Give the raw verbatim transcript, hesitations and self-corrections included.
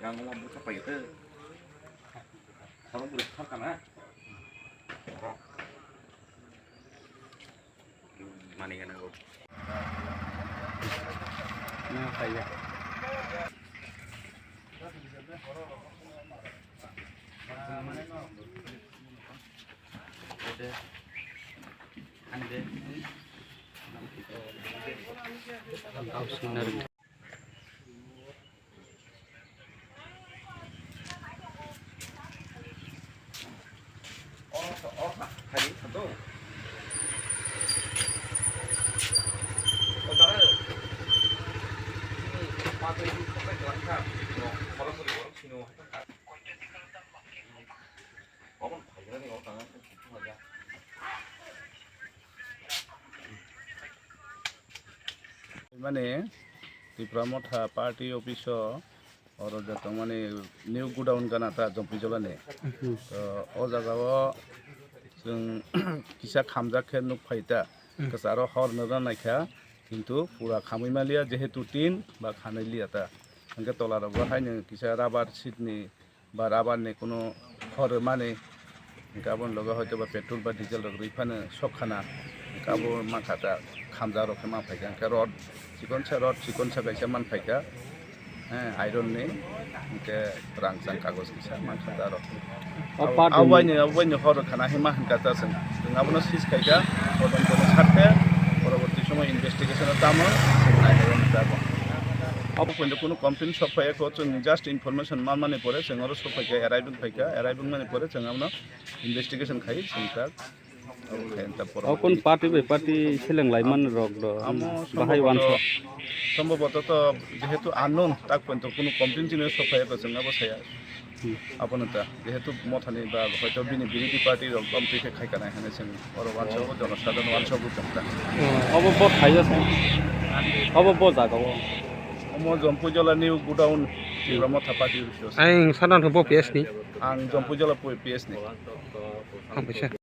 Yang ngomong buka apa itu? Orang boleh makan, ah? Mana yang nanggung? Nah, kayak. Mane Tipra Motha party office o oro jotong mani new godown gana ta Jompuijala ni. Hmm. To o jaga o chwng kisa khamjak khe nuk phai ta. Hmm. Kwcharo hor no rw naikha, kintu pura khamwi maliya, jehetu tin ba khanai liya ta. Hwnkhe tola rogo haino kisa rubber sheet ni ba rubber ni kunu hor mani, hwnkhe aboni loge hoito ba petrol ba diesel rok rwi phano sok khana, hwnkhe abo mankha ta khamjak rok khe man phaikha, hwnkhe rod chikon sa, rod chikon sa kaisa man phaikha, eh, iron ni, hwnkhe rang chang kagoj kisa mankha ta rok. O abo, part abo ni, bai ni, abo bai ni hor khana hima hwnkha ta chwng, chwng abono seize khaikha, todonto no sakhe, poroborti somoy investigation o tamo chwng nainai ta bo. Abo poito kunu complaint sok phaiya kho, chwng just information manmani pore chwng oro sok phaikha, arriving phaikha, arriving mani pore chwng abono investigation khai chwng ta. Abo khai ta poro. O kun party bai party seleng lai man rok do. Amo bahai sombhoboto, wansa. Sombhoboto to jehetu unknown, tak poito kunu complaint chini sok phaiya kho chwng abo saya. Hmm. Abono ta, jehetu mothani ba hoito bini birodhi party rok bam twi khe khai kanai hwnwi chwng oro uansukgo, jonosadharon uansukgo chwng ta. Hmm, obo bo khaijak se? Obo bo jaga o? Omo Jompuijala ni godown, hmm, Tipra Motha party office. Ang sana thangbo P S ni. Ang Jompuijala P S ni. Hambaisa.